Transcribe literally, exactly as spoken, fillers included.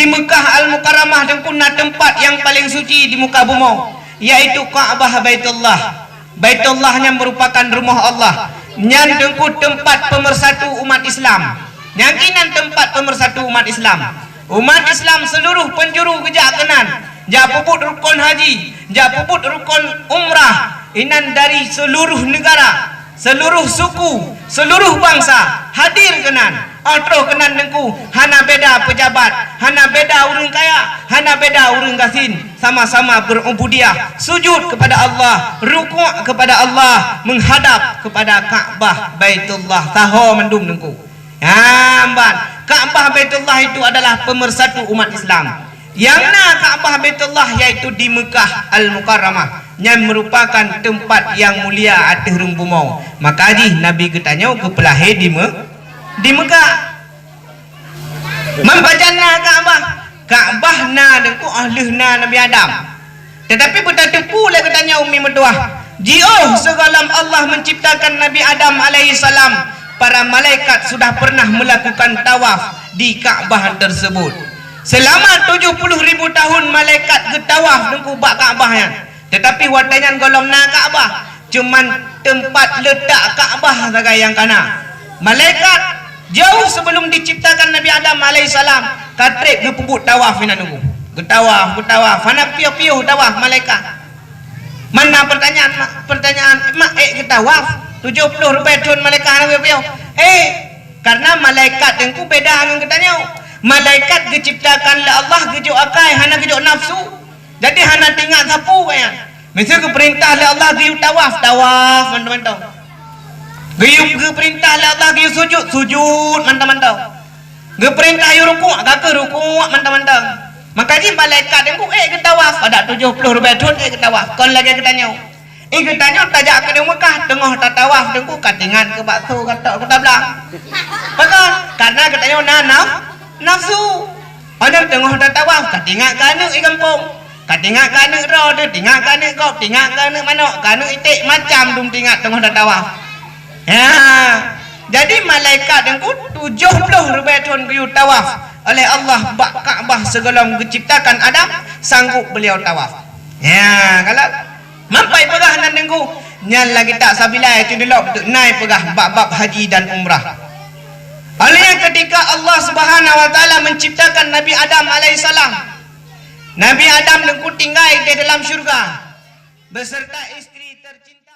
Di Mekah Al-Mukarramah Teungku na teumpat nyang paleng suci di muka bumoe, yaitu Ka'bah Baitullah. Baitullah nyan meurupakan rumoh Allah. Nyan Teungku teumpat peumersatu umat Islam. Nyan keuh nan teumpat peumersatu umat Islam. Umat Islam seuluruh peunjuru geujak keunan, jak peubuet rukon haji, jak peubuet rukon umrah, inan dari seuluruh neugara. Seuluruh suku, seuluruh bansa hadir keunan. Óh troh keunan Teungku, hana beda peujabat, hana beda ureuëng kaya, hana beda ureuëng gasien, sama-sama berubudiah, sujud kepada Allah, rukuk kepada Allah, menghadap kepada Ka'bah Baitullah. Saho mandum Teungku. Nyan ban, Ka'bah Baitullah itu adalah pemersatu umat Islam. Nyang na Ka'bah Baitullah yaitu di Mekah Al-Mukarramah, nyan meurupakan teumpat nyang mulia ateueh rhueng bumoe. Maka jih Nabi geutanyoe geupeulahé di Me-, di Mekah. Man pajan na Ka'bah? Ka'bah na Teungku óh lheueh na Nabi Adam. Tetapi beutateupeue lé geutanyoe umi meutuwah, jiôh sigohlom Allah menciptakan Nabi Adam alaihissalam, para malaikat sudah pernah melakukan tawaf di Ka'bah tersebut. Selama tujuh puluh ribu tahun malaikat geutawaf Teungku bak Ka'bah nyan. Tetapi watée nyan gohlom na Ka'bah, cuman teumpat leutak Ka'bah sagai nyang ka na. Malaikat jiôh sebelum diciptakan Nabi Adam alaihissalam ka treb geupeubuet tawaf inan Teungku. Geutawaf, geutawaf, hana piôh-piôh tawaf malaikat. Man na pertanyaan, ma-, pertanyaan, "Mak ék geutawaf? Tujoh ploh ribée thon malaikat hana piôh-piôh?" Eh, karena malaikat Teungku beda ngon geutanyoe. Malaikat geuciptakan lé Allah geujok akai, hana geujok nafsu. Jadi hana teuingat sapeue nyan. Miseu geupeurintah lé Allah geuyue tawaf, tawaf mantong-mantong. Geuyue, geupeurintah lé Allah geuyue sujud, sujud mantong-mantong. Geupeurintah yue rukuk, ka kheueh rukuk mantong-mantong. Maka jih malaikat Teungku ék geutawaf, pada tujoh ploh ribée thon ék geutawaf. Kon lagée geutanyoe. Eh, geutanyoe tajak keuneuk Mekah, teungoh tatawaf Teungku ka teuingat keu bakso ka tok keu tablang. Pakon? Karena geutanyoe na naf-, nafsu. Padahai teungoh tatawaf ka teuingat keu aneuk di gampông. Ka teuingat keu aneuk droe, teuingat keu aneuk gob, teuingat keu aneuk manok, keu aneuk iték, macam dum teuingat teungoh tatawaf. Ya. Jadi malaikat Teungku tujoh ploh ribée thon geuyue tawaf oleh Allah bak Ka'bah sigohlom geuciptakan Adam, sanggup beliau tawaf. Ya, kalau mampai peugah nan Teungku, nyan lagi tak sabilai cudilok teuk nai peugah bab-bab haji dan umrah. Oleh nyan ketika Allah Subhanahu wa Taala menciptakan Nabi Adam alaihissalam, Nabi Adam Teungku tinggai di dalam syurga beserta istri tercinta.